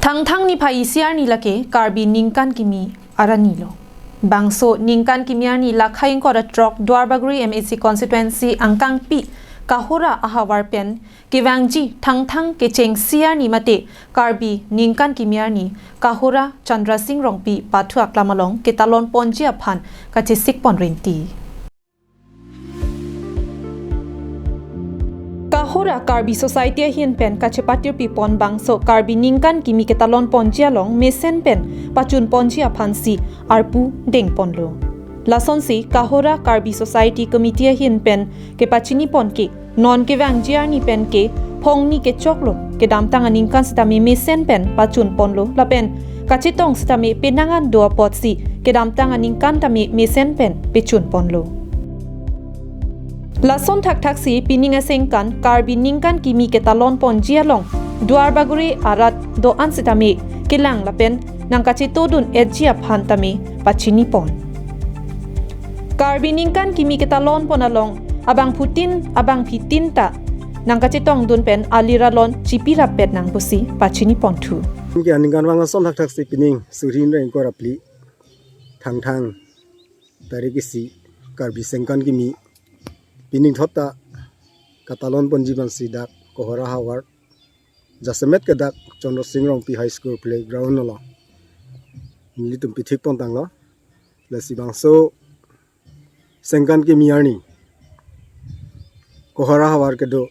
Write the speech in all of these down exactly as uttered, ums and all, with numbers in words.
Thangthang niphai isi arni lake Karbi ningkan kimi arni lo. Bangso ningkan kimi arni lakhai ingkoi ra throk Duarbagori M A C constituency angkangpi Kohora ahavar pen kevangji Thangthang kecheng isi arni mate Karbi ningkan kimi arni Kohora Chandra Sing Rongpi pathu aklam along ketalon ponji aphan kachesik pon rinti. Kohora Karbi Society ahin pen kachepatirpi pon bangso Karbi ningkan kimi ketalon ponji along mesen pen pachun ponji aphansi arpu deng ponlo. Lasonsi Kohora Karbi Society Committee ahin pen kepachini pon ke non kevangji arni pen ke phongni kechoklo, kedamtang aningkan sitame mesen pen pachun ponlo lapen kachetong sitame penang an do apotsi kedamtang aningkan tame mesen pen pechun ponlo. Lason thakthaksi pining asengkan Karbi ningkan kimi ketalon ponji along Duarbagori arat do-an sitame kelang lapen nangkachetodun etji aphan tame pachini pon. Karbi ningkan kimi ketalon pon along abangphutin abangphitin ta nangkachetongdun pen aliralon chipirap pet nang pusi pachini ponthu. Ke aningkanvang ason thakthaksi pining suri hini ra ingkoi ra phli Thangthang tarik isi Karbi sengkan kimi pining thot ta katalon ponji aphansi dak Kohora havar jasemet ke dak Chandra Sing Rongpi High School playground along nelitum pithik pon tanglo. Lasi bangso sengkan kimi arni Kohora havar kedo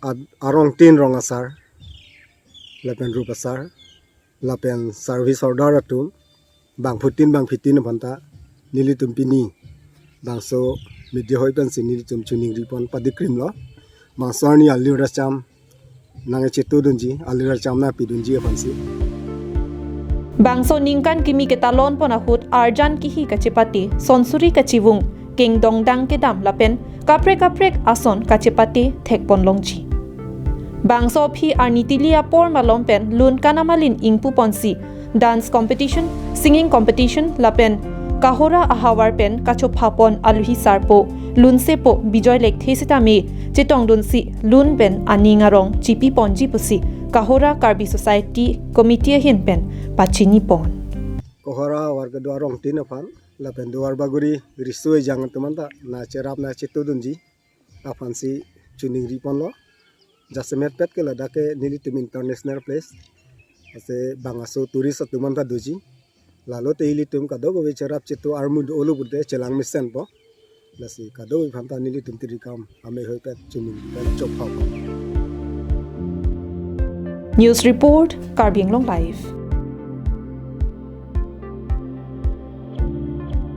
ad-, arong tin rong asar lapen rup asar lapen service holder atum bangphutin bangphitin aphan ta nelitum pini bangso media hoi pensi nelitum choningri pon padikrimlo. Bangso arni alir acham nangchetodunji, alir acham nangpidunji aphansi. Bangso ningkan kimi ketalon pon ahut arjan kihi kachepate, sonsuri kachivung, kengdongdang kedam lapen kaprek kaprek ason kachepate thek pon longji. Bangso aphi arni tili apor malom pen lun kanamalin ingpu ponsi dance competition, singing competition lapen Kohora ahavar pen kachopha pon aluhi sarpo lunsepo Bijoy Lekthe sitame chetongdunsi lun pen aning arong chipi ponji pusi Kohora Karbi Society Committee ahin pen pachini pon. Kohora havar kedo arong tin aphan lapen Duarbagori riso ejang atum anta nangcherap nangchetodunji aphansi choningri ponlo. Jasemet pet ke ladak ke nelitum international place. Ase bang aso tourist atum anta doji. Lalote ilitum kadokave cherap cheto armu do-olo pute chelang mesenpo. Lasi kadokave aphan ta nelitum tirikam amei hoi pet choningri pen chopha pon. News report, Karbi Anglong Live.